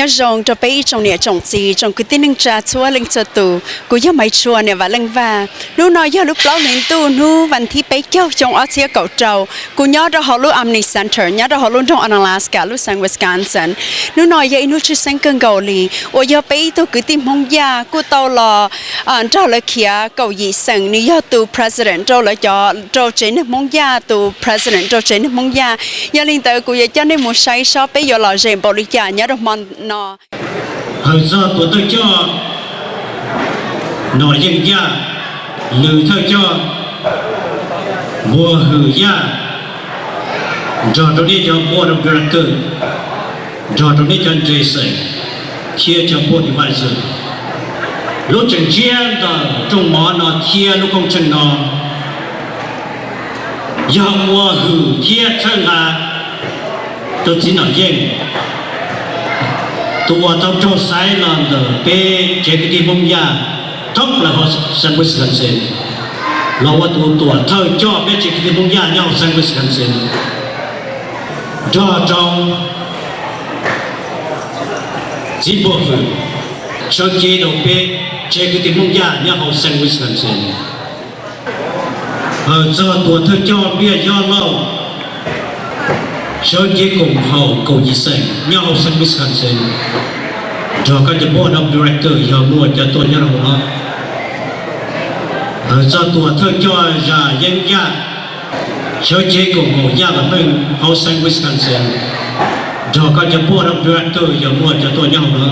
Nyob zoo rau peb ib tsoom niam tsoom txiv, tsoom kwv tij neej tsa txhua leej txhua tus. Kuv yog Maiv Tshua, niam Vam Leej Vaj. Hnub no yog lub plaub hlis ntuj, hnub vas thib peb caug xyoo ob txhiab kaum rau. Kuv nyob rau hauv lub Omni Center, nyob rau hauv lub nroog Onalaska, lub xeev Wisconsin. Hnub no yog ib hnub tshwj xeeb kawg nkaus li, uas yog peb ib tug kwv tij Hmoob Yaj kuj tau los nrog lawv khiav kaum yim xeem. Nws yog tus president rau lawv cov, rau tsev neeg Hmoob Yaj, tus president rau tsev neeg Hmoob Yaj. Yog li ntawd kuv yuav coj nej mus saib seb peb yuav lom zem npaum li cas nyob rau hmo no. Hawm txog tuam thawj coj Nom Yeej Yaj, Lwm thawj coj Npuag Hwm Yaj, nrog rau nej cov board of director, nrog rau nej cov nres xeem thiab cov board advisor, lub tseem ntsiab ntawm rooj mov no thiab lub koob tsheej no yog ua hwm thiab txhawb nqa rau txiv Nom Yeej, tus uas tau raug xaiv los ntawm peb tsev kwv tij Hmoob Yaj thoob plaws hauv xeev Wisconsin, los ua tus tuam thawj coj peb tsev kwv tij Hmoob Yaj nyob hauv xeev Wisconsin, nrog rau txiv Npuag Hwm sawv cev rau peb tsev kwv tij Hmoob Yaj nyob hauv xeev Wisconsin. Hawm txog tuam thawj coj Npiaj Yob Lauj, sawv cev koom haum kaum yim xeem nyob hauv xeev Wisconsin, nrog koj cov board of director yog muaj cov tuaj nyob rau hauv no. Hawm txog tuam thawj coj Zam Yeeb Yaj, sawv cev koom haum Yaj Vam Meej hauv xeev Wisconsin, nrog koj cov board of director yog muaj cov tuaj nyob hauv no.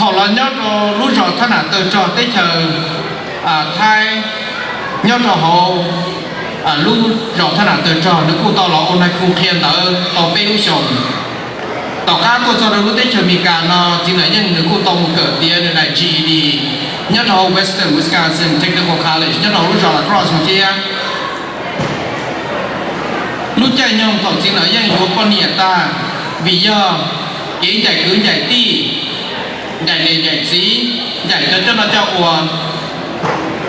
Thaum los nyob rau lub zos Thab Nam Tawg Rog teb chaws Thaib, nyob rau hauv lub zos Thab Nam Tawg Rog, nws kuj tau los ua nais khu qhia ntawv tau peb lub xyoos. Tom qab tuaj txog rau lub teb chaws Amelikas no, txiv Nom Yeej nws kuj tau mus kawm tiav nws daim G E D nyob rau hauv Western Wisconsin Technical College nyob rau hauv lub zos La Crosse no thiab. Lub caij nyoog thaum txiv Nom Yeej yuav poj niam tag, vim yog kev ncaim kwv ncaim tij, ncaim niam ncaim txiv, ncaim cov coj noj coj ua,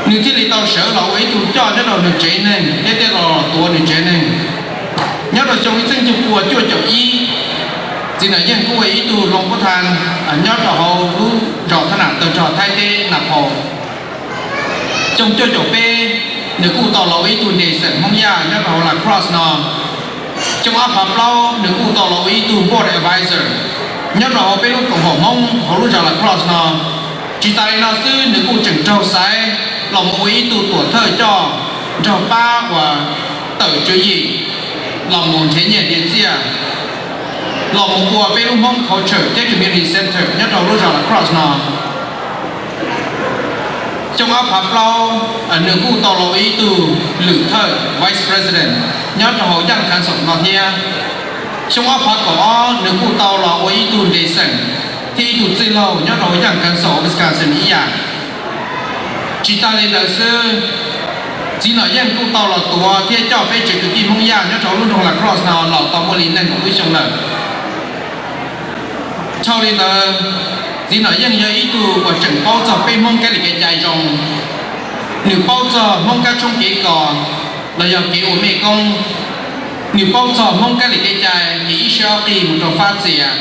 nws thiaj li tau sawv los ua ib tug coj nyob rau nws tsev neeg thiab thiaj los tuav nws tsev neeg. Nyob rau xyoo ib txhiab cuaj pua cuaj caum ib, txiv Nom Yeej kuj ua ib tug hloov pab tha nyob rau hauv lub zos Thab Nam Tawg Rog Thaib teb Nas Phau. Xyoo cuaj caum peb, nws kuj tau los ua ib tug nres xeem Hmoob Yaj nyob rau hauv La Crosse no. Xyoo ob phav plaub, nws kuj tau los ua ib tug board advisor nyob rau hauv peb lub koom haum Hmoob hauv lub zos La Crosse no. Tsis tas li no xwb, nws kuj tseem raug xaiv los mus ua ib tug tuam thawj coj nrog pab uas tawm tswv yim los mus nrhiav nyiaj nrhiav txiaj, los mus ua peb lub Hmoob Culture thiab Community Center nyob rau lub zos La Crosse no. Xyoo ob phav plaub, nws kuj tau los ua ib tug lwm thawj, Vice President, nyob rau hauv Young Council no thiab. Xyoo ob phav kaum ob, nws kuj tau los ua ib tug nres xeem thiab ib tug txwj laug nyob rau hauv Young Council Wisconsin ib yam. Tsis tas li ntawd xwb, txiv Nom Yeej kuj tau los tuav thiab coj peb tsev kwv tij Hmoob Yaj nyob rau lub nroog La Crosse no los tau muaj li nees nkaum lub xyoo lawm. Dhau li ntawd, txiv Nom Yeej yog ib tug uas tseem paub txog peb Hmoob kab lis kev cai zoo. Nws paub txog Hmoob kab tshoob kev kos los yog kev ua mej koob. Nws paub txog Hmoob kab lis kev cai kev ib siab ob qig mus rau fab txias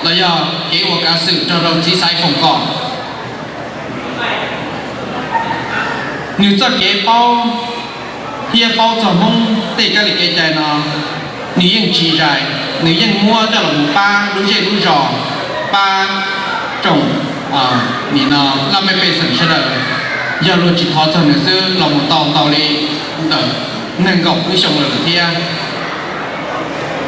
los yog kev ua kav xwm nrog rau txiv xaiv foom kom. Nws txoj kev paub thiab paub txog Hmoob tej kab lis kev cai no, nws yeej tsis zais, nws yeej muab coj los mus pab lub zej lub zos, pab tsoom nim no laj mej pej xeem sawv daws. Yog luag tsis thov txog nws xwb los mus tau ntau li ntawm nees nkaum lub xyoo lawm thiab.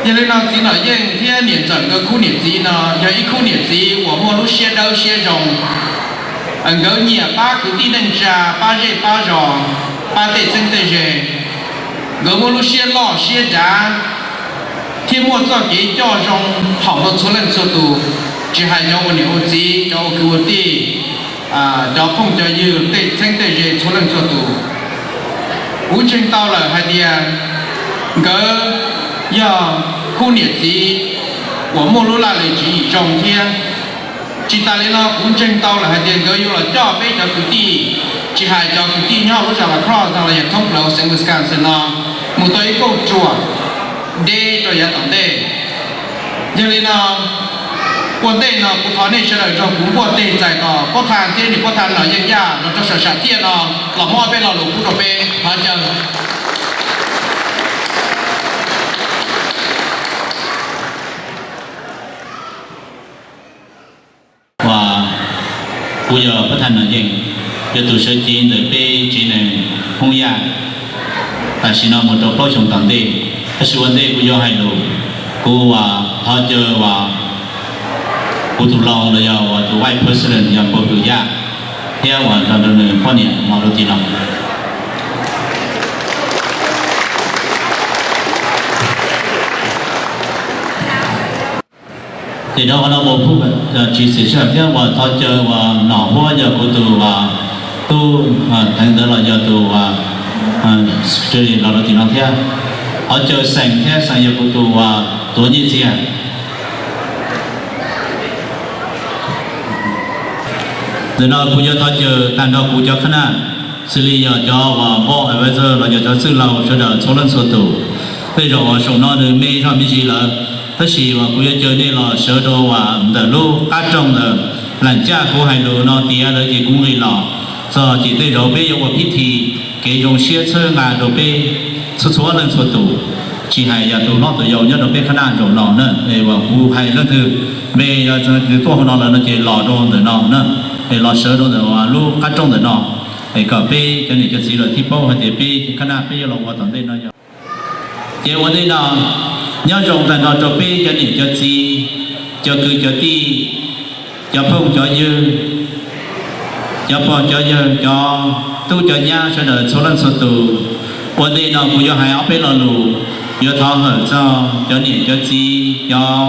Yog li no txiv Nom Yeej thiab niam ntxawm nkawd khub niam txiv no yog ib khub niam txiv uas muaj lub siab dawb siab zoo, nkawd nyiam pab kwv tij neej tsa, pab zej pab zos, pab tej txheeb tej ze. Nkawd muaj lub siab loj siab dav thiab muaj txoj kev coj zoo haum rau txhua leej txhua tus, tsis hais cov ua niam ua txiv, cov ua kwv ua tij, cov phooj cov ywg, tej txheeb tej ze txhua leej txhua tus. Kuv ntseeg tau lawm hais tias nkawd yog khub niam txiv uas muaj lub laj lim tswv yim zoo thiab. Tsis tas li no kuv ntseeg tau lawm hais tias nkawd yuav los coj peb cov kwv tij, tsis hais cov kwv tij nyob lub zos La Crosse no los yog thoob plaws xeev Wisconsin no, mus tau ib kauj ruam deb rau yav tom ntej. Yog li no, ua ntej no kuv thov nej sawv daws nrog kuv npuaj teg txais tos Pob Tha thiab niam Pob Tha Nom Yeej Yaj los rau saum sam thiaj no los muab ob peb lo lus pub rau peb. Thov caw. Uas kuv yog Pob Tha Nom Yeej, yog tus sawv cev ntawm peb tsev neeg Hmoob Yaj tam sim no mus rau plaub xyoos tom ntej. Tab sis ua ntej kuv yuav hais lus, kuv uas thov caw uas kuv tus laug los yog uas tus vice president yog Npau Hwm Yaj thiab uas nrog rau nws poj niam mus rau tim no. Ces rau qhov no mus pub tsis xis sij hawm thiab uas thov caw uas Nom Huab yog kuv tus uas tub theev ntawd los yog tus uas secretary los rau tim no thiab. Thov caw Xeem thiab Xeem yog kuv tus uas tuav nyiaj txiag. Ntawm no kuv yuav thov caw tag nrho kuv cov khab naj, xws li yog cov uas board advisor los yog cov txwj laug sawv daws txhua leej txhua tus. Tej zaum uas saum no nws me zog me ntsis lawm, tab sis uas kuv yuav caw nej los sawv rau uas ntawm lub qab rooj ntawd, lam caj kuv hais lus no tiav lawm ces kuv nqis los txog ces tej zaum peb yuav ua pib thi kev zoo siab txhawb nqa rau peb txhua txhua leej txhua tus, tsis hais yog tus hlob tus yau nyob rau peb khab naj zaum no na, es uas kuv hais leej twg me yog tuaj hauv no lawm no ces los rau ntawm no na, es los sawv rau ntawm lub qab rooj ntawm no, es kom peb cov niam cov txiv lawv thiaj paub hais tias peb khab naj peb yuav los ua tom ntej no yog. Ces ua ntej no, nyob zoo tag nrho rau peb cov niam cov txiv, cov kwv cov tij, cov phooj cov ywg, cov pog cov yawg, cov tub cov nyab sawv daws txhua leej txhua tus. Ua ntej no kuv yuav hais ob peb lo lus, yuav thov hawm txog cov niam cov txiv, cov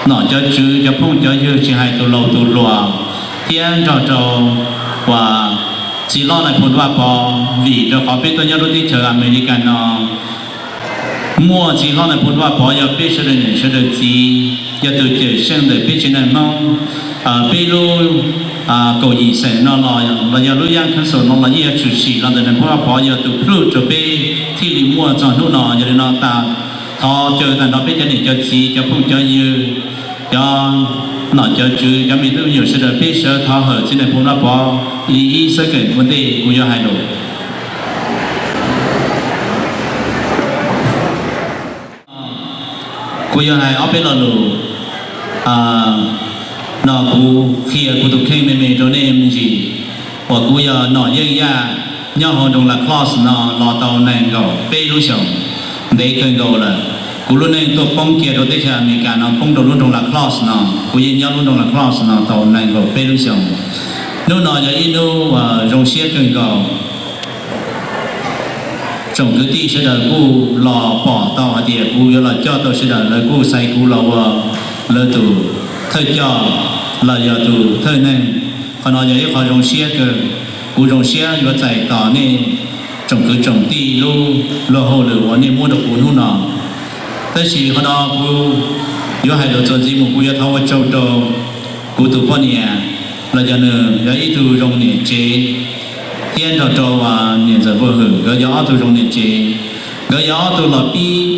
nom cov tswv, cov phooj cov ywg, tsis hais tus laus tus hluas, thiab nrog rau uas txiv hlob Nais Phoo Vaj Pov, vim rau qhov peb tuaj nyob lub teb chaws Amelikas no, muaj txiv hlob Nais Phoo Vaj Pov yog peb sawv daws niam sawv daws txiv, yog tus cawm seej ntawm peb tsev neeg Hmoob. Peb lub kaum yim xeem no los yog lub Young Council no los yeej yuav tshwm sim los ntawm Nais Phoo Vaj Pov yog tus plhws rau peb thiaj li muaj txog hnub no. Yog li no tas, thov caw tag nrho peb cov niam cov txiv, cov phooj cov ywg, cov nom cov tswv, cov me tub me nyuam sawv daws peb sawv thov hawm txiv Nais Phoo Vaj Pov li ib xab keem ua ntej kuv yuav hais lus. Kuv yuav hais ob peb lo lus. No kuv qhia kuv tus kheej me me rau nej me ntsis, uas kuv yog Nom Yeej Yaj, nyob hauv nroog La Crosse no los tau nees nkaum peb lub xyoos, ntev kawg nkaus lawm. Kuv lub neej tuaj poob kiag rau teb chaws Amelikas no, poob rau lub nroog La Crosse no, kuv yeej nyob lub nroog La Crosse no tau nees nkaum peb lub xyoos. Hnub no yog ib hnub uas zoo siab kawg nkaus. Tsoom kwv tij sawv daws kuj los pom tau hais tias kuv yuav los coj tau sawv daws, lawv kuj xaiv kuv los ua lawv tus thawj coj los yog tus thawj neeg. Qhov no yog ib qho zoo siab kawg. Kuv zoo siab yuav txais tos nej tsoom kwv tsoom tij lub luag hauj lwm uas nej muab rau kuv hnub no. Tab sis qhov no kuv yuav hais lus txuas ntxiv mus, kuv yuav thov ua tsaug rau kuv tus poj niam, los yog nws yog ib tug zoo niam tsev, thiab nrog rau niam ntxawm Npuag Hwm, nkawd yog ob tug zoo niam tsev. Nkawd yog ob tug los pib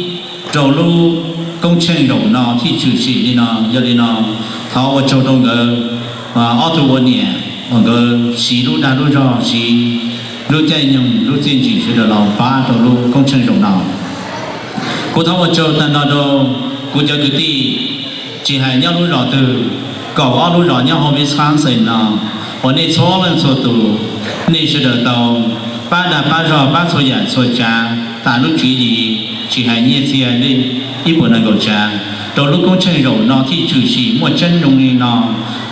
rau lub koob tsheej zaum no thiaj tshwm sim li no. Yog li no, thov ua tsaug rau nkawd ob tug ua niam uas nkawd siv lub dag lub zog, siv lub caij nyoog lub txiaj ntsim sawv daws los pab rau lub koob tsheej zaum no. Kuv thov ua tsaug tag nrho rau kuv cov kwv tij, tsis hais nyob lub zos twg, kaum ob lub zos nyob hauv Wisconsin no, uas nej txhua leej txhua tus, nej sawv daws tau pab dag pab zog, pab txhua yam txhua tsav tas lub tswv yim, tsis hais nyiaj txiag li ib puas nees nkaum tsav, rau lub koob tsheej zaum no thiaj tshwm sim muaj tseeb zoo li no.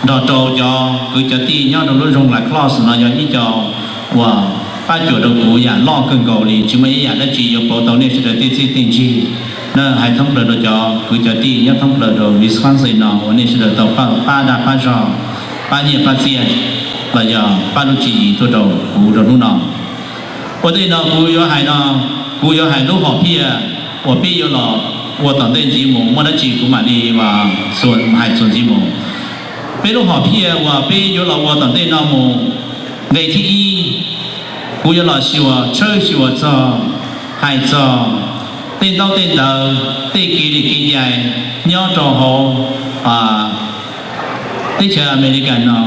Nrog rau cov kwv cov tij nyob rau lub zos La Crosse no yog ib co uas pab cuam rau kuv yam loj kawg nkaus li, tsis muaj ib yam dab tsi yuav pauv tau nej sawv daws tej txiaj tej ntsig. Na hais thoob plaws rau cov kwv cov tij nyob thoob plaws rau Wisconsin no uas nej sawv daws tau pab dag pab zog, pab nyiaj pab txiaj, los yog pab lub tswv yim tuaj rau kuv rau hnub no. Ua ntej no kuv yuav hais no, kuv yuav hais lub hom phiaj uas peb yuav los ua tom ntej ntxiv mus, muaj dab tsi kuv mam li hais txuas ntxiv mus. Peb lub hom phiaj uas peb yuav los ua tom ntej no mus, nqe thib ib, kuv yuav los xyuas tshawb xyuas txog, hais txog tej ntaub tej ntawv, tej kev li kev cai nyob rau hauv teb chaws Amelikas no,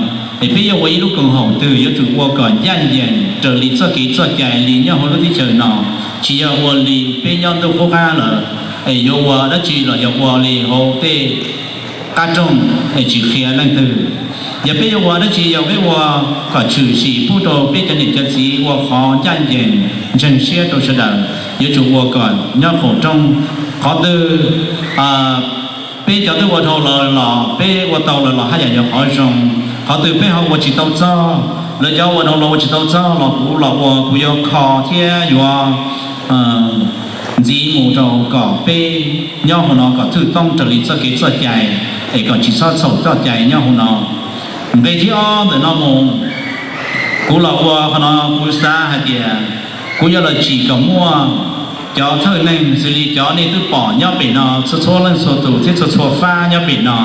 es peb yuav ua ib lub koom haum twg yuav tsum ua kom ncaj ncees raws li txoj kev txoj cai li nyob hauv lub teb chaws no, tsis yog ua li peb nyob ntuj qub qab lawm, es yuav ua dab tsi los yog ua li hauv tej qab rooj es tsis qhia leej twg. Yog peb yuav ua dab tsi, yog peb ua kom tshwm sim pub rau peb cov niam cov txiv ua qhov ncaj ncees ntseeg siab rau sawv daws, yuav tsum ua kom nyob qaum rooj. Qhov twg peb cov twb ua dhau lawm los peb ua tau lawm los haj yam yog qhov zoo. Qhov twg peb ho ua tsis tau txog, lawv cov ua dhau los ua tsis tau txog los kuv los ua, kuv yuav kho thiab yuav ntxiv mus rau kom peb nyob hauv no kom thwj toob raws li txoj kev txoj cai, es kom tsis txhob txhaum txoj cai nyob hauv no. Nqe thib ob ntawm no mus, kuv los ua qhov no kuv xav hais tias kuv yuav los tsim kom muaj cov thawj neeg xws li cov nej twb pom nyob pem no txhua txhua leej txhua tus thiab txhua txhua fab nyob pem no,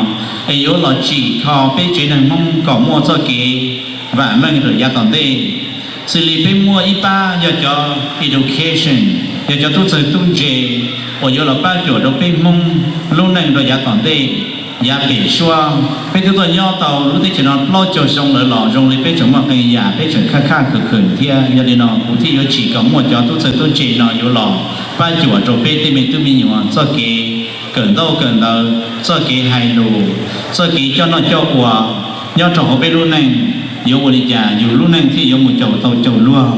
es yuav los tsim kho peb tsev neeg Hmoob kom muaj txoj kev vam meej rau yav tom ntej. Xws li peb muaj ib pab yog cov education, yog cov tub txawg tub ntse uas yuav los pab cuam rau peb Hmoob lub neej rau yav tom ntej, yav pem suab. Peb twb tuaj nyob tau lub teb chaws no plaub caug xyoo lawm los zoo li peb tseem muaj qee yam peb tseem khaj khaj khwm khwm thiab. Yog li no kuv thiaj yuav tsim kom muaj cov tub txawg tub ntse no yuav los pab cuam rau peb tej me tub me nyuam txoj kev kawm ntaub kawm ntawv, txoj kev hais lus, txoj kev coj noj coj ua nyob rau hauv peb lub neej. Yuav ua li cas yus lub neej thiaj yuav mus caum tau caum luag?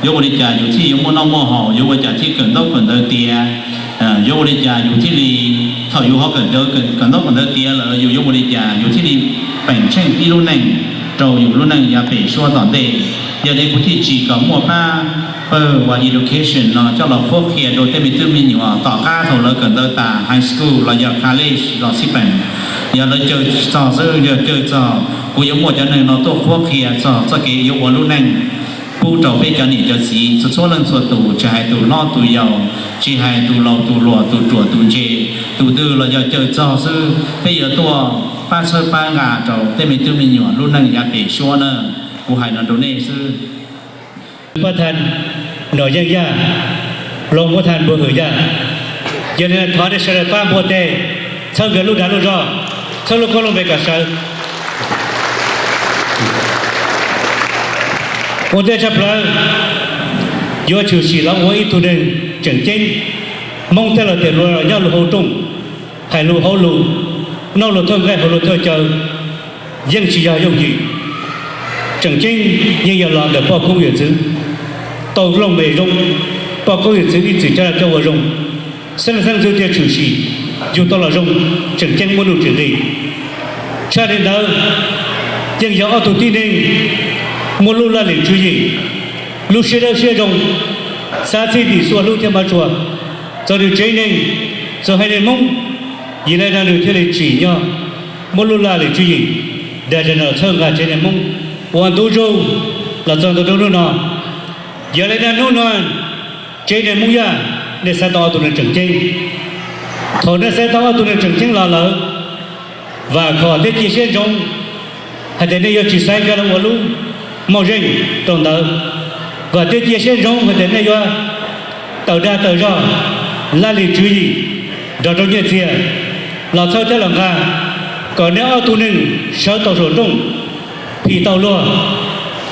Yuav ua li cas yus thiaj yuav muaj noj muaj haus? Yuav ua cas thiaj kawm ntaub kawm ntawv tiav? Yuav ua li cas yus thiaj li, thaum yus ho kawm ntaub kawm ntawv tiav lawm yus yuav ua li cas yus thiaj li peem tsheej ib lub neej rau yus lub neej yav pem suab tom ntej? Yog li kuv thiaj tsim kom muaj pab pawg uas education no coj los qhuab qhia rau tej me tub me nyuam tom qab thaum lawv kawm ntawv tas high school los yog college los xij peem. Yog lawv caw txog xwb, yog caw txog, kuv yuav muaj cov neeg no tuaj qhuab qhia txog txoj kev yuav ua lub neej pub rau peb cov niam cov txiv txhua txhua leej txhua tus, tsis hais tus hlob tus yau, tsis hais tus laus tus hluas, tus ruam tus ntse, tus twg los yog caw txog xwb, peb yuav tuaj pab txhawb pab nqa rau tej me tub me nyuam lub neej yav pem suab na. Kuv hais no rau nej xwb. Pab thaj Nom Yeej Yaj, Loos Pab thaj Npuag Hwm Yaj. Yog li no thov nej sawv daws pab npuaj teg, txhawb nkawd lub dag lub zog, txhawb lub koob lub npe kom sawv. Ua ntej tshaj plaws, yuav tshwm sim los ua ib tug neeg tseem ceeb, Hmoob thiaj los tias luag nyob luag hauv rooj, hais luag hauv lus, noj luag thawj nqaij haus luag thawj cawv. Yeej tsis yog yooj yim, tseem ceeb yeej yog los ntawm poj koob yawm txwv tau looj mem zoo, poj koob yawm txwv ib txwm coj noj coj ua zoo, xeeb leej xeeb ntxwv thiaj tshwm sim yug tau los zoo, tseem ceeb muaj nuj tsis nqis. Tshaj li ntawd, yeej yog ob tug tib neeg muaj lub laj lim tswv yim, lub siab dawb siab zoo, xav txhij dim xua hlub thiab mab tshua, txog nws tsev neeg, txog haiv neeg Hmoob, yim li no nws thiaj li tsim nyog muab lub laj lim tswv yim dag zog no los txhawb nqa tsev neeg Hmoob ua ntu zus los txog ntua rau hnub no. Yog li no hnub no tsev neeg Hmoob Yaj, nej xav tau ob tug neeg tseem ceeb. Thaum nej xav tau ob tug neeg tseem ceeb los lawm, vam khom thiab cia siab ntsoov hais tias nej yuav tsis xaiv nkawd los ua lub moj zeej rau ntawd. Vam thiab cia siab ntsoov hais tias nej yuav tawm dag tawm zog, laj lim tswv yim nrog rau nyiaj txiag los txhawb thiab los nqa kom nej ob tug neeg sawv tau saum rooj, phim tau luag,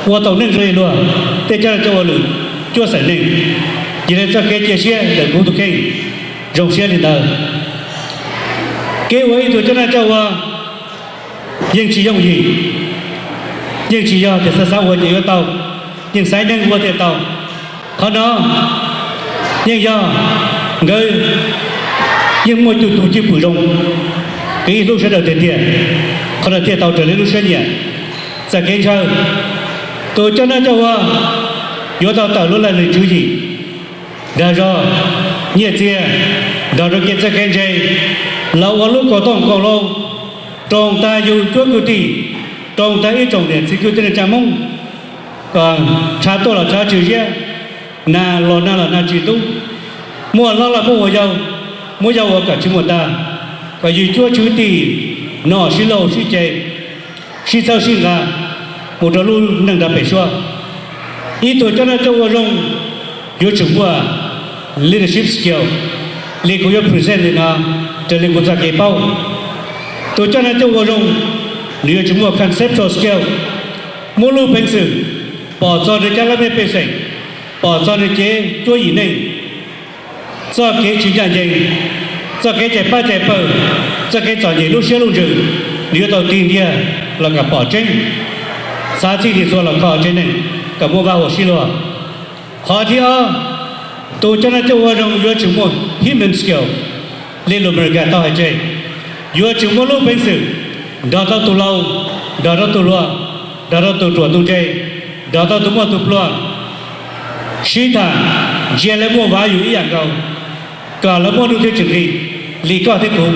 ua tau neej zoo li luag tej coj noj coj ua lwm cuab xeem neeg. Yog li txoj kev cia siab ntawm kuv tus kheej zoo siab li ntawd. Kev ua ib tug coj noj coj ua yeej tsis yooj yim, yeej tsis yog tias xav xav ua ces yuav tau, yeej xaiv neeg ua thiaj tau. Qhov no yeej yog nkawd yeej muaj tus cwj pwm zoo, nkawd yeej hlub sawv daws tiag tiag, qhov no thiaj tau raws li lub siab nyiam. Txoj kev ntshaw, tus coj noj coj ua yuav tau tawm lub laj lim tswv yim, dag zog, nyiaj txiag, nrog rau kev txawj kev ntse los ua lub kaum tooj kaum hlau, roos tag yus cuab kwv tij, roos tag ib tsoom niam txiv kwv tij neej tsa Hmoob, kom tshav tuaj los tshav tsis ziab, nag los nag los nag tsis ntub, muaj hlob los muaj ua yau, muab yau ua kom tsis muaj tag, kom yus cuab tswv tij no sib laug sib ceg, sib txhawb sib nqa mus rau lub neej nrog pem suab. Ib tug coj noj coj ua zoo yuav tsum muaj leadership skill li kuv yuav present li no, raws li kuv txoj kev paub. Tus coj noj coj ua zoo, nws yuav tsum muaj conceptual skill, muaj lub peev xwm pom txog nws cov laj mej pej xeem, pom txog nws cev cuab yim neej, txoj kev tsis ncaj ncees, txoj kev cais pab cais pawg, txoj kev txom nyem lub siab lub ntsws, nws yuav tau tig ntiag los kom pom tseeb, xav txhij dim txhua los kho tsev neeg kom muaj vaj huam sib luag. Qhov thib ob, tus coj noj coj ua zoo yuav tsum muaj human skill li lus Amelikas tau hais tseg, yuav tsum muaj lub peev xwm nrog rau tus laus, nrog rau tus hluas, nrog rau tus ruam tus ntse, nrog rau tus muaj tus pluag, sib tham, ntsia lawv muaj value ib yam nkaus, kom lawv muaj nuj thiab tsis nqis li koj thiab kuv.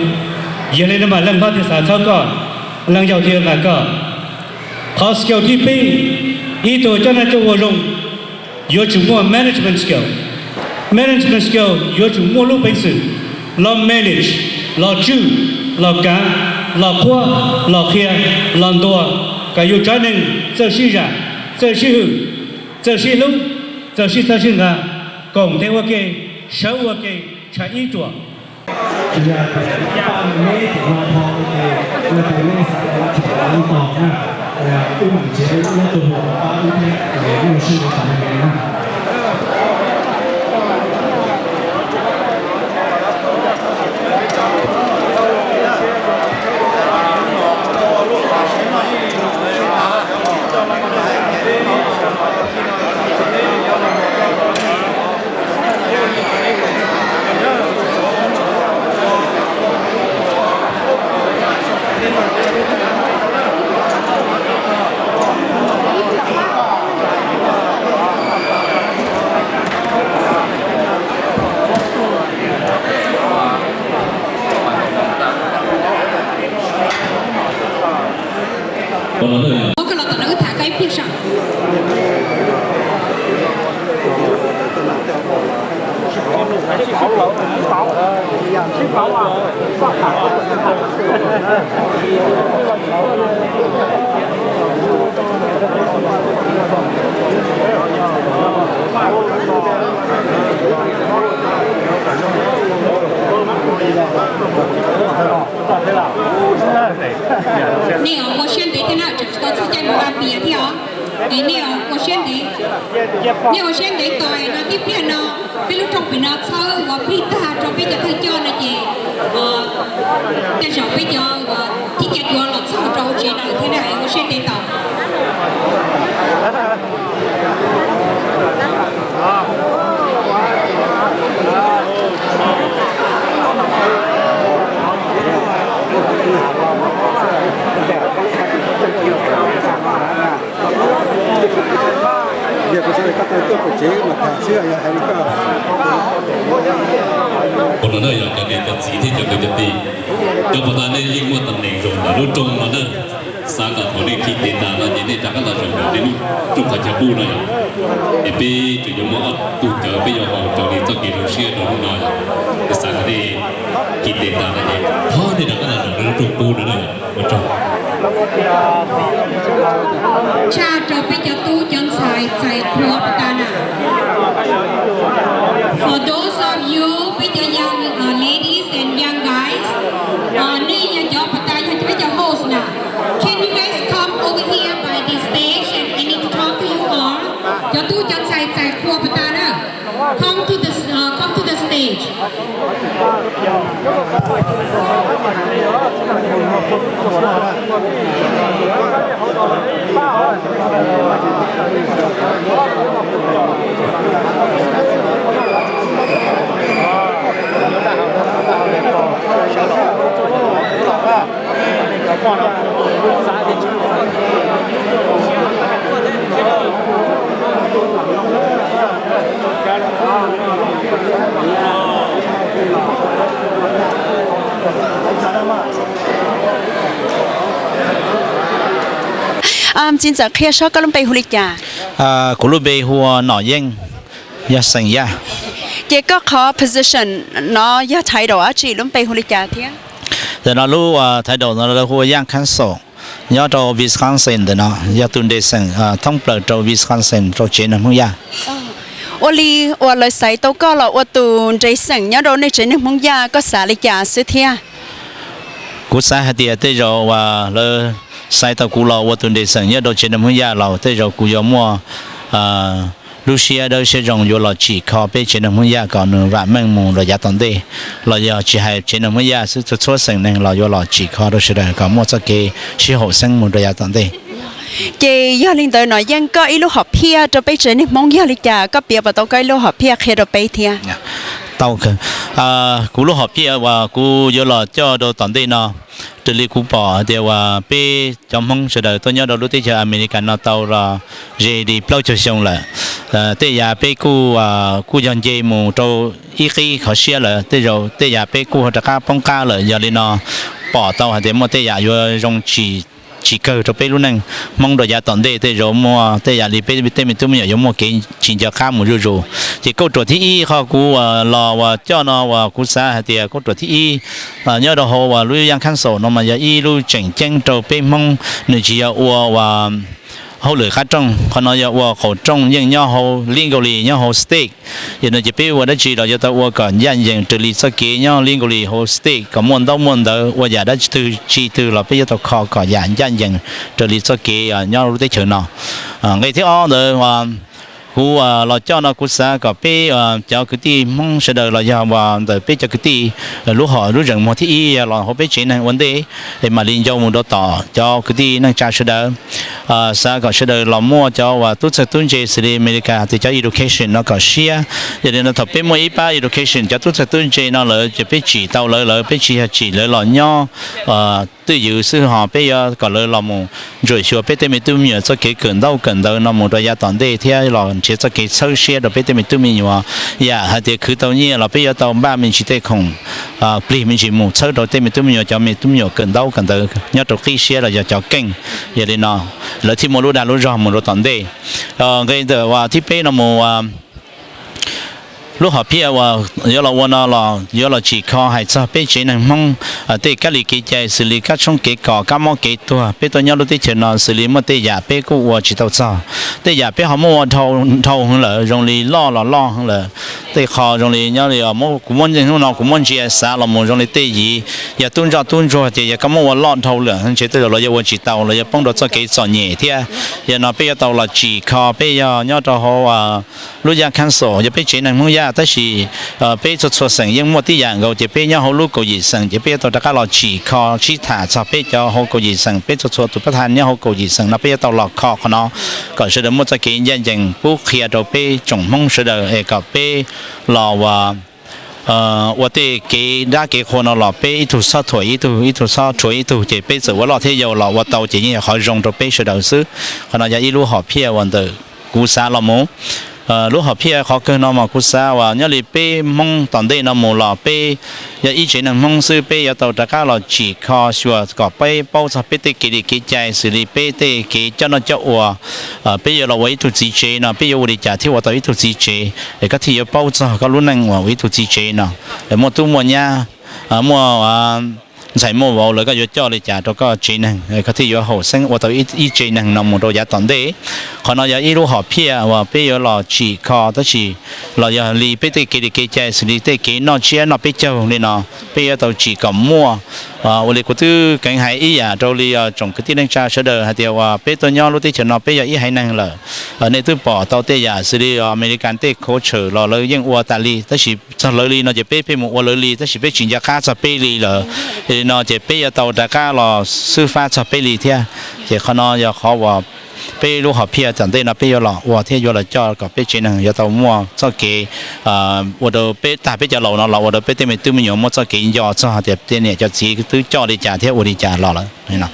Yog li no mas leej hlob thiaj xav txhawb koj, leej yau thiaj yuav nqa koj. Qhov skill thib peb, ib tug coj noj coj ua zoo yuav tsum muaj management skill. Management skill yuav tsum muaj lub peev xwm los manage, los tswj, los kav, los qhuab, los qhia, los ntuas, kom yus tsev neeg txawj sib zam, txawj sib hwm, txawj sib hlub, txawj sib txhawb sib nqa, koom tes ua ke, sawv ua ke, tshav ib ruam. Muab koj los tom no wb tham koj ib pliag saib. Nej ua siab ntev thiab na, tseem tsis tau txog caij mus a pias thiab os. Es nej ua siab ntev, nej ua siab ntev tos no tib pliag no, peb lub rooj pem no txhawb uas plig tag rau peb cov thawj coj no ces tej zaum peb cov uas thib ca yuav los txog rau hauv tsev no lawm thiab na. Thiab cov kwv cov tij, cov pog tas nej yeej muaj tam neem zaum ntawm lub rooj no na. Xav kom thaum nej khi tes tas no ces nej rov qab los zaum ntawm nej lub rooj qhov chaw pub no yom. Es peb tseem yuav muaj ob tug cawv peb yuav haus raws li txoj kev zoo siab rau hnub no yom. Es xav kom nej khi tes tas no ces thov nej rov qab los zaum nej lub rooj pub no na. Ua tsaug. Tshaj rau peb cov tub cov ntxhais txais qhua puas tas na. For those of you, peb cov young, uh, ladies and young guys, uh, nej yog cov puas tas yog peb cov host na. Can you guys come over here by this stage and I need to talk to you all. Cov tub cov ntxhais txais qhua puas tas na. Come to the, uh, come to the stage. Txiv ntxawm, qhia saib koj lub npe hu li cas? Kuv lub npe hu ua Nom Yeej, yog xeem Yaj. Ces koj qhov position no yog title dab tsi, lub npe hu li cas thiab? Ntawm no lub title no lawv hu ua Yaj Council, nyob rau Wisconsin ntawm no, yog tus nres xeem thoob plaws rau Wisconsin rau tsev neeg Hmoob Yaj. Ua li uas lawv xaiv tau koj los ua tus nres xeem nyob rau nej tsev neeg Hmoob Yaj, koj xav li cas xwb thiab? Kuv xav hais tias tej zaum uas lawv xaiv tau kuv los ua tus nres xeem nyob rau tsev neeg Hmoob Yaj los tej zaum kuv yuav muaj lub siab dawb siab zoo yuav los tsim kho peb tsev neeg Hmoob Yaj kom nws vam meej mus rau yav tom ntej, los yog tsis hais tsev neeg Hmoob Yaj xwb, txhua txhua xeem neeg los yuav los tsim kho rau sawv daws kom muaj txoj kev sib haum xeeb mus rau yav tom ntej. Ces yog li ntawd Nom Yeej, koj ib lub hom phiaj rau peb tsev neeg Hmoob yog li cas? Koj piav puas tau koj ib lub hom phiaj qhia rau peb thiab? Tau, kuv lub hom phiaj uas kuv yuav los coj rau tom ntej no, raws li kuv pom hais tias uas peb cov Hmoob sawv daws tuaj nyob rau lub teb chaws Amelikas no tau los ze li plaub caug xyoo lawm. Tej yam peb kuj, kuj yog nce mus rau ib qib qhov siab lawm, tej zaum tej yam peb kuj ho rov qab poob qab lawm. Yog li no pom tau hais tias muaj tej yam yuav zoo tsis kawg rau peb lub neej Hmoob rau yav tom ntej, tej zaum muaj tej yam li peb tej me tub me nyuam yuav muaj kev tsis nco qab mus zuj zus. Ces kauj ruam thib ib qhov kuv los uas coj no uas kuv xav hais tias kauj ruam thib ib nyob rau hauv uas lub Yaj Council no mas yog ib lub tseem ceeb rau peb Hmoob, nws tsis yog ua uas hauj lwm qab rooj, qhov no yog ua qaum rooj yeej nyob hauv legally nyob hauv state. Yog no ces peb ua dab tsi los yuav tau ua kom ncaj ncees raws li txoj kev nyob legally hauv state kom muaj ntaub muaj ntawv, ua yam dab tsi twg tsis twg los peb yuav tau kho kom yam ncaj ncees raws li txoj kev nyob lub teb chaws no. Nqe thib ob ntawd kuv los coj no kuv xav kom peb cov kwv tij Hmoob sawv daws los yog uas ntawm peb cov kwv tij lub hom lub zeem muag thib ib yog los hauv peb tsev neeg ua ntej es mam li ncau mus rau tom cov kwv tij neej tsa sawv daws. Xav kom sawv daws los muaj cov uas tub txawg tub ntse xws li Amelikas tias cov education no kom siab. Yog li no thaum peb muaj ib pab education cov tub txawg tub ntse no lawm ces peb tsim tau lawv, lawv peb tsis yog tsim lawv los nyob twj ywm xwb ho peb yuav kom lawv los mus ntsuam xyuas peb tej me tub me nyuam txoj kev kawm ntaub kawm ntawv no mus rau yav tom ntej thiab los nrhiav txoj kev txhawb siab rau peb tej me tub me nyuam. Yam hais tias khwv tau nyiaj los peb yuav tau npaj me ntsis tej khoom plig me ntsis mus txhawb rau tej me tub me nyuam, cov me tub me nyuam kawm ntaub kawm ntawv nyob rau qib siab los yog cov keej. Yog li no lawv thiaj muaj lub dag lub zog mus rau tom ntej. Nqe ntawm uas thib peb no mus lub hom phiaj uas yuav los ua no los yuav los tsim kho hais txog peb tsev neeg Hmoob tej kab li kev cai xws li kab tshoob kev kos kab mob kev tuag. Peb tuaj nyob lub teb chaws no xws li muaj tej yam peb kuj ua tsis tau txog, tej yam peb ho muaj ua dhau heev lawm zoo li loj los loj heev lawm. Tej qho zoo li nyob li kuv muab hnub no kuv muab ntsia xav los mus zoo li tej yim yog tub ntsoj tub ntsuag ces yog koj muab ua loj dhau lawm ntshe tej zaum los yuav ua tsis tau los yuav poob rau txoj kev txom nyem thiab. Yog no peb yuav tau los tsim kho, peb yog nyob rau hauv lub Yaj Council yog peb tsev neeg Hmoob Yaj tab sis peb txhua txhua xeem yeej muaj tib yam nkaus ces peb nyob hauv lub kaum yim xeem ces peb yuav tau rov qab los tsim kho sib tham txog peb cov hauv kaum yim xeem, peb txhua txhua tus pab thaj nyob hauv kaum yim xeem no peb yuav tau los kho qhov no kom sawv daws muaj txoj kev ncaj ncees pub qhia rau peb tsoom Hmoob sawv daws es kom peb los ua ua tej kev dab kev qhua no los peb ib tug txhob thuam ib tug, ib tug txhob rhuav ib tug ces peb txawm ua loj thiab yau los ua tau ces yeej yog qhov zoo rau peb sawv daws xwb. Qhov no yog ib lub hom phiaj uas ntawm kuv xav los mus. Lub hom phiaj qhov kawg no mas kuv xav uas nyob li peb Hmoob tom ntej no mus los peb yog ib tsev neeg Hmoob xwb, peb yuav tau rov qab los tsim kho xyuas kom peb paub txog peb tej kev li kev cai xws li peb tej kev coj noj coj ua. Peb yuav los ua ib tug txiv tsev no peb yuav ua li cas thiaj ua tau ib tug txiv tsev, es koj thiaj yuav paub txog koj lub neej uas ua ib tug txiv tsev no, es muaj tub muaj nyab, muaj ntxhais muaj vauv lawm koj yuav coj li cas rau koj tsev neeg, koj thiaj yuav haum xeeb ua tau ib tsev neeg no mus rau yav tom ntej. Qhov no yog ib lub hom phiaj uas peb yuav los tsim kho tab sis los yog li peb tej kev li kev cai xws li tej kev noj tsiab noj peb caug li no, peb yuav tau tsim kom muaj. Ua li kuv twb keev hais ib yam rau li tsoom kwv tij neej tsa sawv daws hais tias uas peb tuaj nyob lub teb chaws no peb yog ib haiv neeg lawm. Nej twb pom tau tej yam xws li Amelikas tej culture los lawv yeej ua tas li, tab sis txog lawv li no ces peb pheej mus ua lawv li tab sis peb tsis nco qab txog peb li lawm. Li no ces peb yuav tau rov qab los xwb fab txog peb li thiab. Ces qhov no yog qhov uas peb lub hom phiaj tom ntej no peb yuav los ua thiab yuav los coj kom peb tsev neeg yuav tau muaj txoj kev ua rau peb tag peb cov laus no los ua rau peb tej me tub me nyuam muaj txoj kev nco txog hais tias tej niam cov txiv twb coj li cas thiab ua li cas los lawm.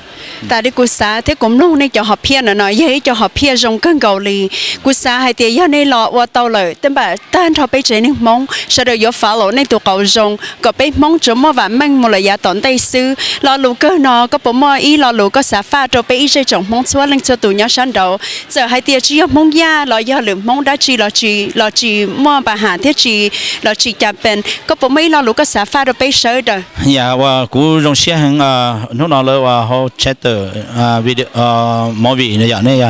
Tas li kuv xav thiab kuv mloog nej cov hom phiaj no no yog ib co hom phiaj zoo kawg nkaus li. Kuv xav hais tias yog nej los ua tau lawm tej npam tag nrho peb tsev neeg Hmoob sawv daws yuav follow nej tus qauv zoo kom peb Hmoob tsuas muaj vam meej mus lawm yav tom ntej xwb. Lo lus kawg no koj puas muaj ib lo lus koj xav faj rau peb ib zej tsoom Hmoob txhua leej txhua tus nyob sab nraud, txawm hais tias tsis yog Hmoob Yaj los yog lwm Hmoob dab tsi los tsis muaj npa ham thiab tsis los tsis cas pees, koj puas muaj ib lo lus koj xav faj rau peb sawv daws? Yam uas kuv zoo siab heev hnub no lawv uas hauv channel video movie no yom, nej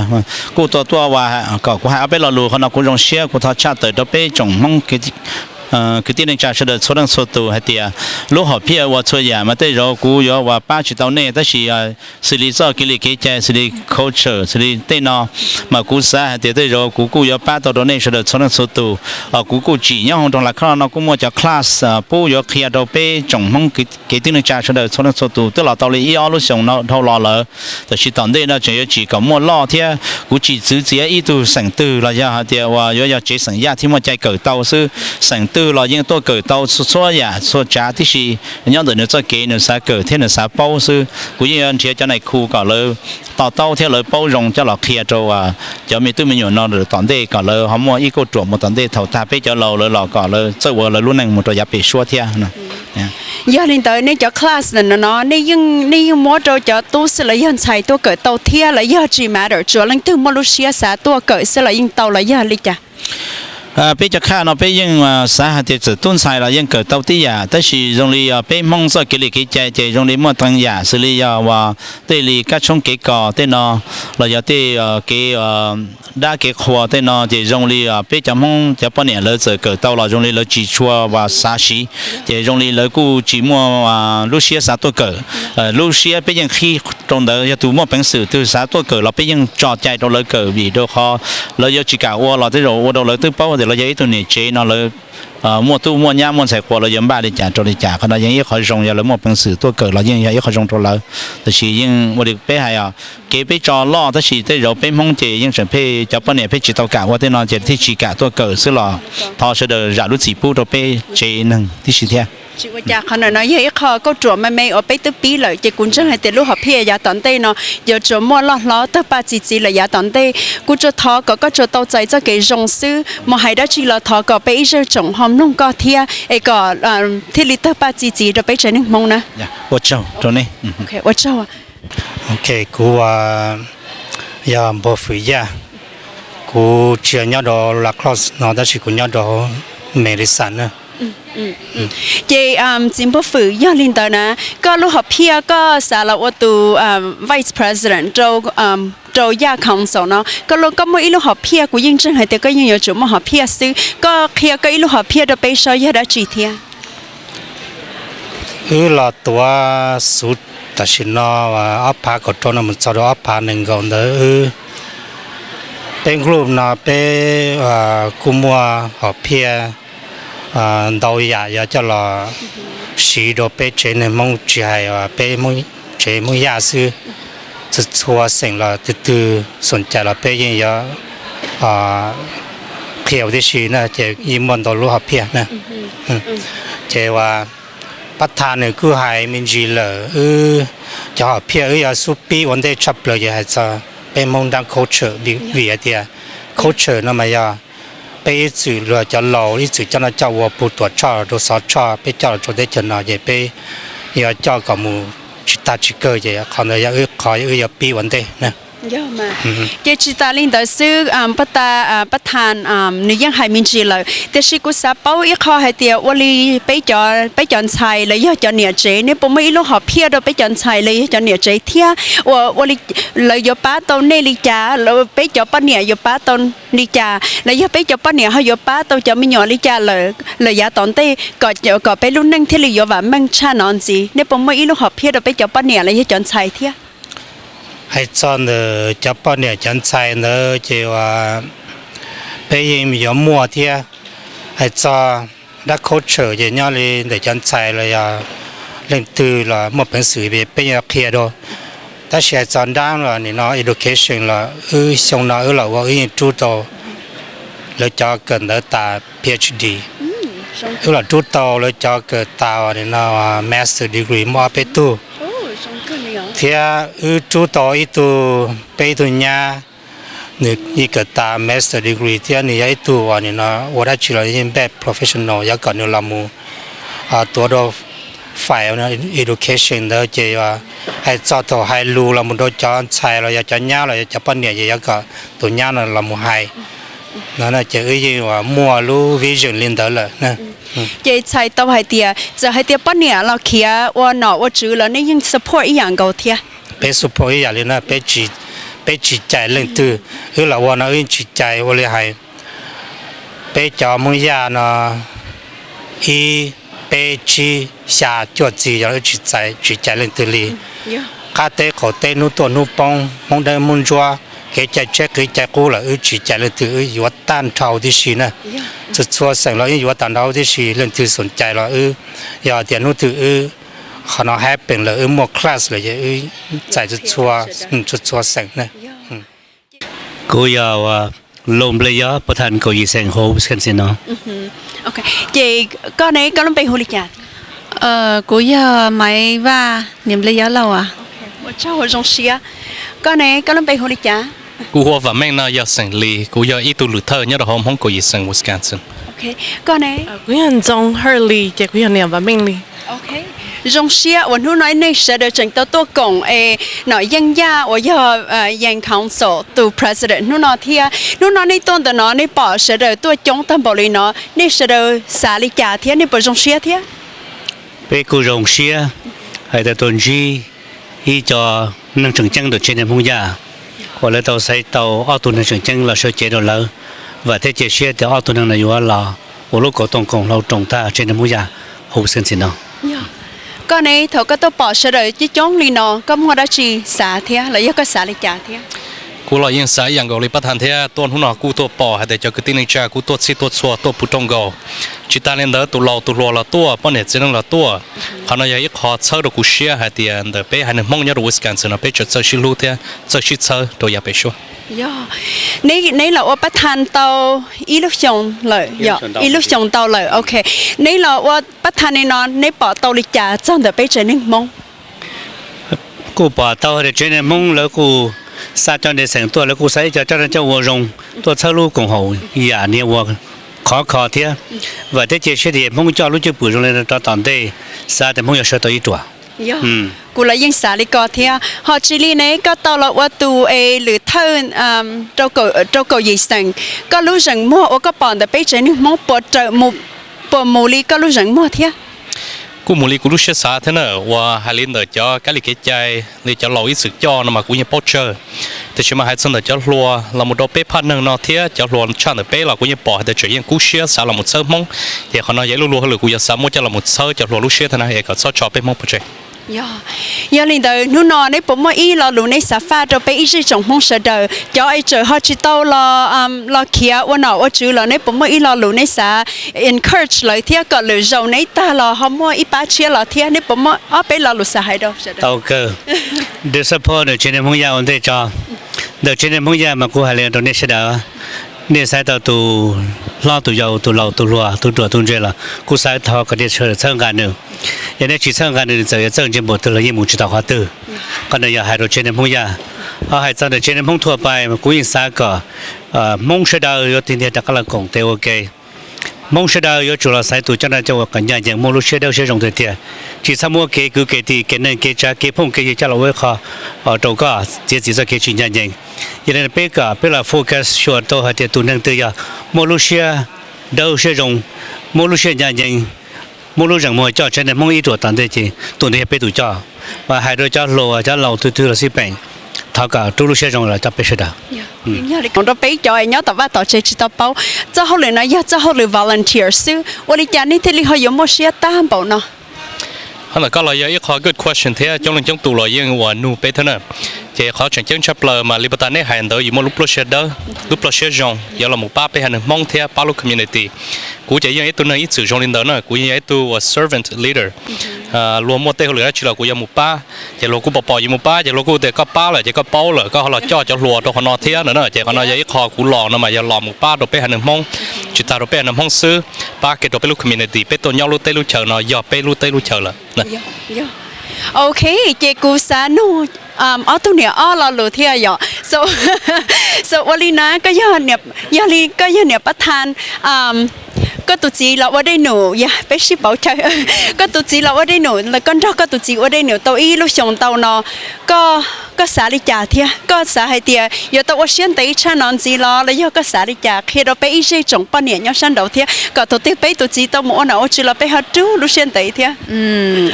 kuj tuaj tuaj uas kom kuv hais ob peb lo lus, qhov no kuv zoo siab kuv thov tshaj tawm rau peb tsoom Hmoob kwv tij neej tsa sawv daws txhua leej txhua tus hais tias lub hom phiaj ua txhua yam mas tej zaum kuv yuav uas pab tsis tau nej tab sis xws li txoj kev li kev cai xws li culture xws li tej no mas kuv xav hais tias tej zaum kuv kuj yuav pab tau rau nej sawv daws txhua leej txhua tus. Kuv kuj tsim nyob hauv nroog Las Khoj no kuj muaj cov class pub yuav qhia rau peb tsoom Hmoob kwv tij neej tsa sawv daws txhua leej txhua tus twb los tau li ib ob lub xyoo no dhau los lawm. Tam sim tom ntej no tseem yuav tsim kom muaj loj thiab kuv tsis txwv txiav ib tug xeem twg los yog hais tias uas yuav yog tsev xeem Yaj thiaj muaj cai kawm tau xwb. Xeem twg los yeej tuaj kawm tau txhua yam txhua tsav tib si nyob ntawm nws txoj kev nws xav kawm thiab nws xav paub xwb. Kuv yeej yuav nrhiav cov nais khu kom lawv to taub thiab lawv paub zoo coj los qhia rau cov me tub me nyuam no lawm tom ntej kom lawv ho muaj ib kauj ruam mus tom ntej thaum tag peb cov laus lawv los kom lawv txawj ua lawv lub neej mus rau yav pem suab thiab. Yog li ntawd nej cov class no no nej yeej muab rau cov tub xwb los yog ntxhais tuaj kawm tau thiab los yog tsis matter tsuas leej twg muaj lub siab xav tuaj kawm xwb los yeej tau los yog li cas? Peb cov class no peb yeej xav hais tias txawm tub ntxhais los yeej kawm tau tib yam tab sis zoo li peb Hmoob txoj kev li kev cai ces zoo li muaj qee yam xws li yog uas tej li kab tshoob kev kos tej no los yog tej kev dab kev qhua tej no ces zoo li peb cov Hmoob cov poj niam lawv txawm kawm tau los zoo li lawv tsis tshua uas xav siv, ces zoo li lawv kuj tsis muaj lub siab xav tuaj kawm. Lub siab peb yeej qhib rau ntawd, yog tus muaj peev xwm twg xav tuaj kawm los peb yeej tso cai rau lawv kawm vim rau qhov lawv yuav tsis kam ua los tej zaum ua rau lawv twb paub tias lawv yog ib tug niam tsev no lawv muaj tub muaj nyab muaj ntxhais quas lawv yuav npaj li cas rau li cas. Qhov no yeej ib qhov zoo, yog lawv muaj peev xwm tuaj kawm los yeej yog ib qhov zoo rau lawv. Tab sis yeej ua li peb hais os, kev peb tso loj tab sis tej zaum peb Hmoob ces yeej tseem pheej cov poj niam pheej tsis tau kam ua tej no ces thiaj tsis kam tuaj kawm xwb los thov sawv daws zam lub txim pub rau peb tsev neeg tib si thiab. Tsis ua cas, qhov ntawm no yog ib qho kauj ruam me me uas peb twb pib lawm ces kuv ntseeg hais tias lub hom phiaj yav tom ntej no yuav tsuas muaj loj hlob tawg paj txi txiv lawm yav tom ntej. Kuv tsuas thov kom koj tsuas tau txais txoj kev zoo xwb, mus hais dab tsi los thov kom peb ib zej tsoom ho mloog koj thiab es kom thiaj li tawg paj txi txiv rau peb tsev neeg Hmoob na. Ua tsaug rau nej. Ua tsaug. Kuv yog Npog Fwm Yaj, kuv tsis yog nyob rau La Crosse no tab sis kuv nyob rau Medicine na. Ces txiv Npog Fwm, yog li ntawd na, koj lub hom phiaj koj xav los ua tus vice president rau Yaj Council no, koj muaj ib lub hom phiaj, kuv yeej ntseeg hais tias koj yeej yuav tsum muaj hom phiaj xwb. Koj qhia koj ib lub hom phiaj rau peb saib yog dab tsi thiab? Wb los tuav xuv tam sim no ob phav kaum rau no mus txog rau ob phav nees nkaum ntawd, wb peb group no peb kuj muaj hom phiaj ntau yam yuav coj los siv rau peb tsev neeg Hmoob, tsis hais peb tsev Hmoob Yaj xwb, txhua txhua xeem los tus twg xoom cai los peb yeej yuav qhia huv tib si na, ces yeej muaj ntau lub hom phiaj na. Ces uas pab tha nws kuj hais me ntsis lawm, wb cov hom phiaj wb yuav xub pib ua ntej tshaj plaws ces hais txog peb Hmoob nrab culture, vim hais tias culture no mas yog peb ib txwm luag cov laus ib txwm coj noj coj ua puag Tuam Tshoj rau Xov Tshoj, peb coj los rau teb chaws no ces peb yuav coj kom mus tsis tag tsis kawg, ces qhov ntawd yog wb qhov wb yuav pib ua ntej. Ces tsis tas li ntawd xwb, pab ta, pab tha, nws yeej hais me ntsis lawm, tiam sis kuv xav paub ib qho hais tias ua li peb cov, peb cov ntxhais los yog cov niam tsev, nej puas muaj ib lub hom phiaj rau peb cov ntxhais los yog cov niam tsev thiab? Ua, ua li lawv yuav pab tau nej li cas, peb cov poj niam yuav pab tau li cas, los yog peb cov poj niam ho yuav pab tau cov me nyuam li cas lawm, lawm yav tom ntej kom, kom peb lub neej thiaj li yuav vam meej tshaj no ntxiv? Nej puas muaj ib lub hom phiaj rau peb cov poj niam los yog cov ntxhais thiab? Hais txog ntawm cov poj niam cov ntxhais ntawd ces peb yeej yuav muaj thiab. Hais txog dab culture ces nyob li ntawm cov ntxhais los yog leej twg los muaj peev xwm peb yeej qhia dua. Tab sis hais txog dab los nim no education los wb xyoo no wb los ua wb yeej rub tau lawv cov kawm ntawv tas PhD. Wb los rub tau lawv cov kawm tas nim no master degree muaj ob peb tug, thiab wb rub tau ib tug, peb ib tug nyab, nws yeej kawm tas master degree thiab nws yog ib tug uas nim no ua dab tsi los yeej npaj professional yuav kom nws los mus tuav dua fai education ntawd ces hais txog thaum hais lus los mus rau cov ntxhais los yog cov nyab los yog cov poj niam ces yuav kom tus nyab no los mus hais no ces wb yeej muaj lub vision li ntawd lawm. Ces txhais tau hais tias txawm hais tias poj niam los khiav ua nom ua tswv los nej yeej support ib yam nkaus thiab? Peb support ib yam li na, peb tsis cais leej twg. Wb los ua no wb yeej tsis cais ua li hais peb cov Hmoob Yaj no ib, peb, tsib, xya, cuaj txiv yog wb tsis cais leej twg li. Qab teb qaum teb, hnub tuaj hnub poob, Hmoob deeb Hmoob ntsuab, kev cai tshiab kev cai qub lawm wb tsis cais leej twg, wb yuav tag nrho huv tib si na. Txhua txhua xeem los wb yuav tag nrho huv tib si, leej twg xoom cais los wb, yog tias hnub twg wb qhov no happen lawm wb muaj class lawm ces wb txais txhua xeem na. Kuv yog Loo Nplej Yob, pab tha kaum yim xeem hauv Wisconsin no. Ces koj ne, koj lub npe hu li cas? Kuv yog Maiv Vaj, niam Nplej Yob Lauj as. Ua tsaug zoo siab. Koj ne, koj lub npe hu li cas? Kuv hu ua Vam Meej no, yog xeem Lis, kuv yog ib tug lwm thawj nyob rau hauv Hmoob kaum yim xeem Wisconsin. Koj ne? Kuv yog Ntxoo Hawj Lis, ces kuv yog niam Vam Meej Lis. Zoo siab uas hnub no nej sawv daws tseem tau tuaj koom es Nom Yeej Yaj uas yog Yaes Council tus president hnub no thiab. Hnub no nej tuaj ntawm no nej pom sawv daws tuaj coob tag npaum li no, nej sawv daws xav li cas thiab nej puas zoo siab thiab? Peb kuj zoo siab hais tias tuaj ntsib ib co neeg tseem ceeb ntawm tsev neeg Hmoob Yaj uas lawv tau xaiv tau ob tug neeg tseem ceeb los sawv cev rau lawv, vam thiab cia siab tias ob tug neeg no yuav los ua lub kaum tooj koom hlau roos tag tsev neeg Hmoob Yaj hauv Wisconsin no. Koj ne, thaum koj tuaj pom sawv daws coob coob li no koj muaj dab tsi xav thiab los yog koj xav li cas thiab? Kuv los yeej xav ib yam nkaus li pab tha thiab, tuaj hnub no kuj tuaj pom hais tias cov kwv tij neej tsa kuj tuaj txhij tuaj txhua tuaj puv rooj nkaus. Tsis tas li ntawd tus laus tus hluas los tuaj, poj niam txiv neej los tuaj. Qhov no yog ib qho txhawb rau kuv siab hais tias ntawm peb haiv neeg Hmoob nyob rau Wisconsin no peb tseem txawj sib hlub thiab txawj sib txhawb rau yav pem suab. Neb los ua pab tha tau ib lub xyoo lawm, ib lub xyoo ntau lawm, ok. Neb los ua pab tha li no neb pom tau li cas txog ntawm peb tsev neeg Hmoob? Kuj pom tau hais tias tsev neeg Hmoob lawv kuj xa cov ntawd xeem tuaj, lawv kuj xa ib co coj noj coj ua zoo tuaj txhawb lub koom haum yam niag uas khov kho thiab. Vam thiab cia siab tias Hmoob coj lub cwj pwm zoo li no rau tom ntej, xav tias Hmoob yuav sawv tau ib ruam. Kuv los yeej xav li ko thiab. Ho tsis li ne, koj tau los ua tus es lwm thawj rau kaum yim xeem, koj lub zeem muag uas koj pom ntawm peb tsev neeg Hmoob puas raws, puas mus li koj lub zeem muag thiab? Kuj mus li kuv lub siab xav thiab na, uas hais li ntawm cov kab li kev cai li cov laus ib txwm coj no mas kuv yeej paub tsawg. Tiam sis mas hais txog ntawm cov hluas los mus rau peb phaj neeg no thiab cov hluas tshaj ntawm peb los kuv yeej pom hais tias tseem yeej kub siab xav los mus txhawb Hmoob, ces qhov no yog ib lub luag hauj lwm kuv yuav xav muab coj los mus txhawb cov hluas lub siab thiab na, es kom txhob tso peb Hmoob pov tseg. Yog li ntawd hnub no neb puas muaj ib lo lus neb xav faj rau peb ib zej tsoom Hmoob sawv daws, cov es tseem ho tsis tau los, los khiav ua nom ua tswv los neb puas muaj ib lo lus neb xav encourage lawv thiab kom lwm zaus neb tag los ho muaj ib pab tshiab los thiab, neb puas muaj ob peb lo lus xav hais rau sawv daws? Tau kawg, de support ntawm tsev neeg Hmoob Yaj ua ntej tso. Ntawm tsev neeg Hmoob Yaj mas kuv hais li rau nej sawv daws, nej xaiv tau tus hlob tus yau tus laus tus hluas tus ruam tus ntse los kuv xav thov kom nej sawv daws txhawb nqa nws. Yog nej tsis txhawb nqa nws, nws txawm yuav txawj ntse npaum twg los yeej mus tsis tau qhov twg. Qhov no yog hais rau tsev neeg Hmoob Yaj. Ho hais txog ntawm tsev neeg Hmoob thua pais, kuv yeej xav kom Hmoob sawv daws yuav tig ntiag rov qab los koom tes ua ke. Hmoob sawv daws yuav tsum los xaiv tus coj noj coj ua kom ncaj ncees, muaj lub siab dawb siab zoo tiag tiag. Tsis txhob muab kev kwv kev tij, kev neeg kev tsav, kev phooj kev ywg coj los ua ib qho rau koj txiav txim txoj kev tsis ncaj ncees. Yog li peb kom peb los focus xyuas rau hais tias tus neeg twg yog muaj lub siab dawb siab zoo, muaj lub siab ncaj ncees, muaj lub zeem muag coj tsev neeg Hmoob ib ruam tom ntej ces tus ntawd yog peb tus coj. Mas hais rau cov hluas cov laus twg twg los xij peem, thov kom rub lub siab zoo los coj peb sawv daws. Rau peb cov nyob tom vaj tom tsev tsis tau paub, txoj hauj lwm no yog txoj hauj lwm volunteer xwb, ua li cas nej thiaj li ho yuav muaj siab tag npaum no? Qhov ntawm koj los yog ib qho good question thiab coob leej coob tus los yeej ua nug peb thiab na. Ces qhov tseem ceeb tshaj plaws mas li puag ta neb hais ntawd yus muaj lub pluaj siab dawb, lub pluaj siab zoo yuav los mus pab peb haiv neeg Hmoob thiab pab lub community. Kuv ces yeej ib tug neeg ib txwm zoo li ntawd na, kuv yeej yog ib tug uas servant leader. Luag muaj tej hauj lwm dab tsi los kuv yuav mus pab, ces luag kuj pom pom yus mus pab, ces luag kuj tias koj pab lawm ces koj paub lawm, koj ho los coj cov hluas rau qhov no thiab no na. Ces qhov no yog ib qho kuv los no mas yog los mus pab rau peb haiv neeg Hmoob, tsis tas rau peb haiv neeg Hmoob xwb, pab kiag rau peb lub community, peb tuaj nyob lub teb lub chaw no yog peb lub teb lub chaw lawm. Ok, ces kuv xav nug ob tug niam ob lo lus thiab yom. So ua li na, yog li koj yog niam pab than, koj tus txiv los ua dej num, yog peb sib pauv chaw, koj tus txiv los ua dej num, koj nrog koj tus txiv ua dej num tau ib lub xyoos ntau no, koj xav li cas thiab? Koj xav hais tias yuav tau ua siab ntev tshaj no ntxiv los los yog koj xav li cas qhia rau peb ib zej tsoom poj niam nyob sab nraud thiab kom thaum twg peb tus txiv tau mus ua nom ua tswv los peb ho rub lub siab ntev thiab?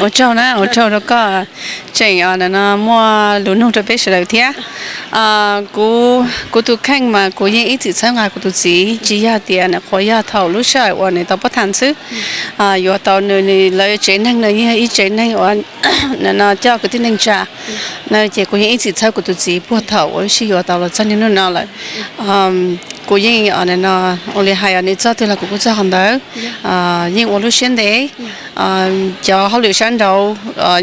Ua tsaug na, ua tsaug rau koj tseem muaj lus nug rau peb sawv daws thiab. Kuv tus kheej mas kuv yeej ib txwm txhawb nqa kuv tus txiv, tsis yog tias nyuam qhuav yog thaum lub sij hawm uas nws tau pab than xwb. Yuav tau nws, lawv tsev neeg no yeej yog ib tsev neeg uas no coj kwv tij neej tsa no, ces kuv yeej ib txwm txhawb kuv tus txiv puag thaum uas wb sib yuav tau los txog niaj hnub no lawm. Kuv yeej ua li hais nws txog twg los kuv kuj txog qhov ntawd, yeej ua lub siab ntev. Cov hauj lwm sab nraud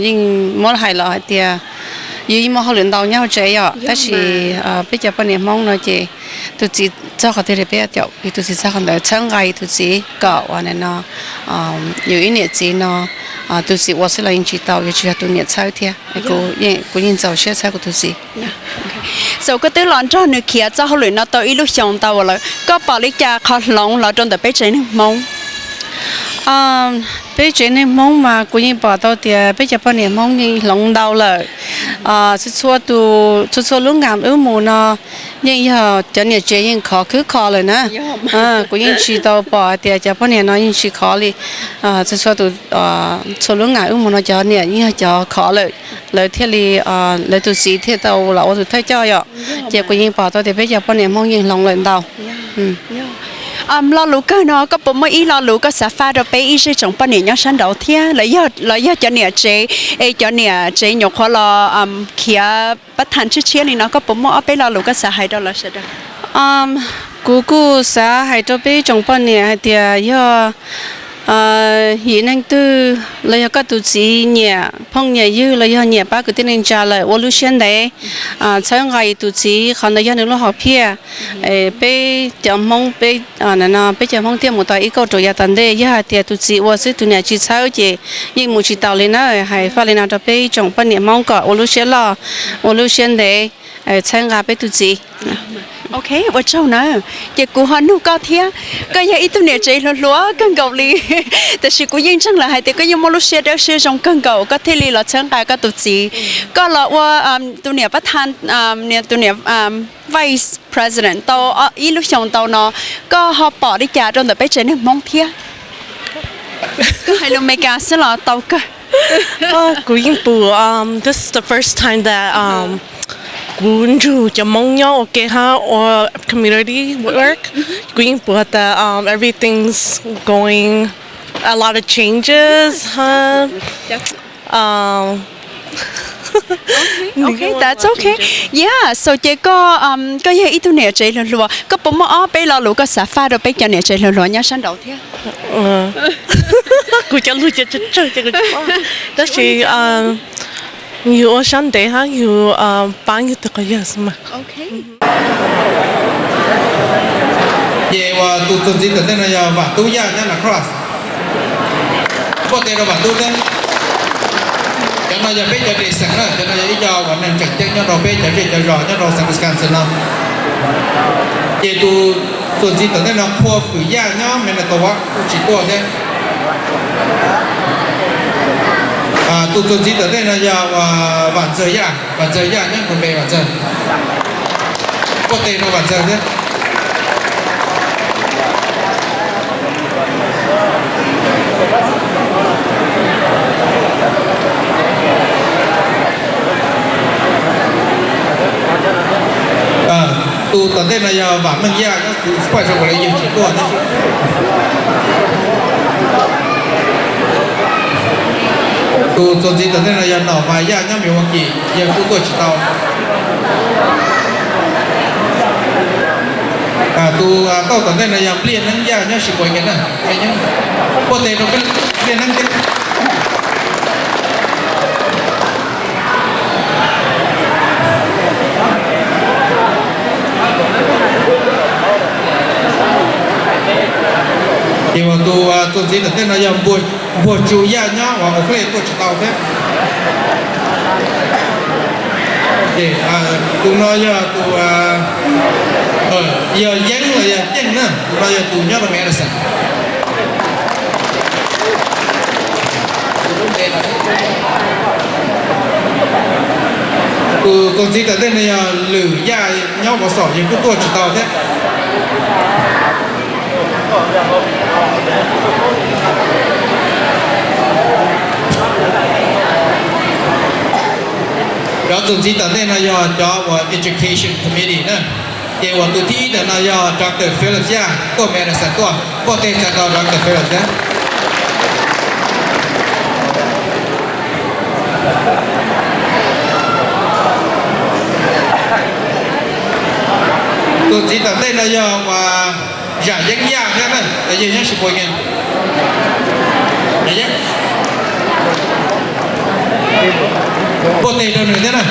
yeej muab hais los hais tias yus yeej muaj hauj lwm ntau nyob hauv tsev yom, tab sis peb cov poj niam Hmoob no ces tus txiv txog qhov twg peb caum tus txiv txog qhov ntawd, txhawb nqa tus txiv kom uas no yus ib niam txiv no tus txiv ua xwb los yeej tsis tau, yuav tsum yog tus niam txhawb thiab. Kuv yeej txaus siab txhawb kuv tus txiv. So koj twb los nrog nws khiav txoj hauj lwm no tau ib lub xyoos ntau lawm, koj pom li cas qhov hloov los rau ntawm peb tsev neeg Hmoob? Peb tsev neeg Hmoob mas kuv yeej pom tau tias peb cov poj niam Hmoob yeej hloov ntau lawm. Txhua txhua lub nkas wb mus no yeej yog cov niam tsev yeej khov khwb kho lawm na. Kuv yeej tsis tau pom hais tias cov poj niam no yeej tsis khov li. Txhua txhua tus, txhua lub nkas wb mus no cov niam yeej yog cov khov lawm, lawv thiaj li, lawv tus txiv thiaj tau los ua tus thawj coj yom. Ces kuv yeej pom tau tias peb cov poj niam Hmoob yeej hloov lawm ntau. Lo lus kawg no koj puas muaj ib lo lus koj xav faj rau peb ib zej tsoom poj niam nyob sab nraud thiab, los yog cov niam tsev, es cov niam tsev nyuam qhuav los khiav pab than tshiab tshiab li no, koj puas muaj ob peb lo lus koj xav hais rau lawv sawv daws? Kuv kuj xav hais rau peb tsoom poj niam hais tias yog yim neeg twg los yog koj tus txiv nyiam phooj nyiam ywg los yog nyiam pab kwv tij neej tsa lawm ua lub siab ntev, txhawb nqa tus txiv, qhov ntawd yog nws lub hom phiaj. Peb cov Hmoob, peb cov Hmoob thiaj mus tau ib kauj ruam yav tom ntej. Yog hais tias tus txiv ua xwb tus niam tsis txhawb ces yeej mus tsis taus li na. Hais faj li no rau peb tsoom poj niam Hmoob kom ua lub siab loj, ua lub siab ntev, txhawb nqa peb tus txiv. Ok, ua tsaug na. Ces kuv ho nug koj thiab, koj yog ib tug niam tsev hluas hluas kawg nkaus li, tiam sis kuv yeej ntseeg lawm hais tias koj yeej muaj lub siab dawb siab zoo kawg nkaus koj thiaj li los txhawb nqa koj tus txiv. Koj los ua tus niam pab than, tus niam vice president tau ib lub xyoos ntau no, koj ho pom li cas rau ntawm peb tsev neeg Hmoob thiab? Koj hais lus Meskas xwb los tau kawg. Kuv yeej pum, this is the first time that kuv nrug cov Hmoob nyob ua ke hab ua community work. Kuv yeej pum has tas everything's going a lot of changes hab. That's okay. Yeah, so ces koj, koj yog ib tug niam tsev hluas hluas, koj puas muaj ob peb lo lus koj xav faj rau peb cov niam tsev hluas hluas nyob sab nraud thiab? Kuv cov lus ces tsawg tsawg ces kuv tsis paub, tab sis yus ua siab ntev hab yus paab yus tug quas yawg xwb mas. Ces uas tus txuas ntxiv tom ntej no yog Vam Tub Yaj nyob La Crosse. Kuaj tes rau Vam Tub thiab. Cov Yog peb cov de xeem na, cov no yog ib co uas neeg tseem ceeb nyob rau peb cov zej cov zos nyob rau xeev Wisconsin no. Ces tus txuas ntxiv tom ntej no Qhua Fwm Yaj nyob Manitoba kuj tsis tuaj thiab. Tus txuas ntxiv tom ntej no yog Vam Ntxawg Yaj, Vam Ntxawg Yaj nyob Green Bay, Vam Ntxawg kuj tes rau Vam Ntxawg thiab. Tus tom ntej no yog Vam Meej Yaj nyob Surprise, Oregon, yawg tsis tuaj tab sis tus txuas ntxiv tom ntej no yog Nom Vas Yaj nyob Milwaukee, yawg kuj tuaj tsis tau. Tus tauj tom ntej no yog Npliaj Neeb Yaj nyob Sheboygan na, kuj tes rau Npliaj Neeb thiab. Ces uas tus txuas ntxiv tom ntej no yog Npuag Tsu Yaj nyob uas Oakland tuaj tsis tau thiab. Tus no yog tus, yog Yeeb los yog Yeej na, tus no yog tus nyob rau Madison. Tus txuas ntxiv tom ntej no yog Lwm Yaj nyob Vauv Xom, yawg kuj tuaj tsis tau thiab. Cov txuas ntxiv tom ntej no yog cov uas Education Committee na. Ces uas tus thib ib ntawm no yog Doctor Phillips Yaj tuaj Madison tuaj, kuj tes tsa rau Doctor Phillips thiab. Tus txiv tom ntej no yog uas Zam Yeeb Yaj thiab na, yawg nyob Sheboygan. Kuj tes rau nws thiab na.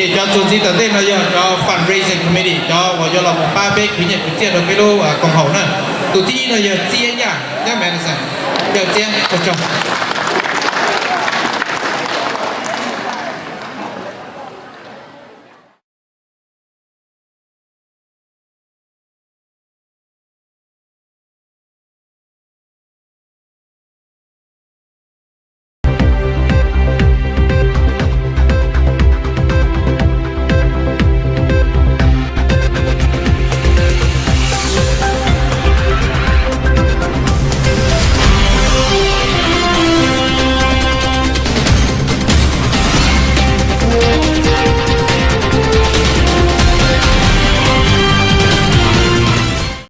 Ces cov txuas ntxiv tom ntej no yog cov Fundraising Committee, cov uas yuav los mus pab peb khwv nyiaj khwv txiaj rau peb lub koom haum na. Tus thib ib no yog Txiab Yaj nyob Madison. Yawg Txiab, ua tsaug.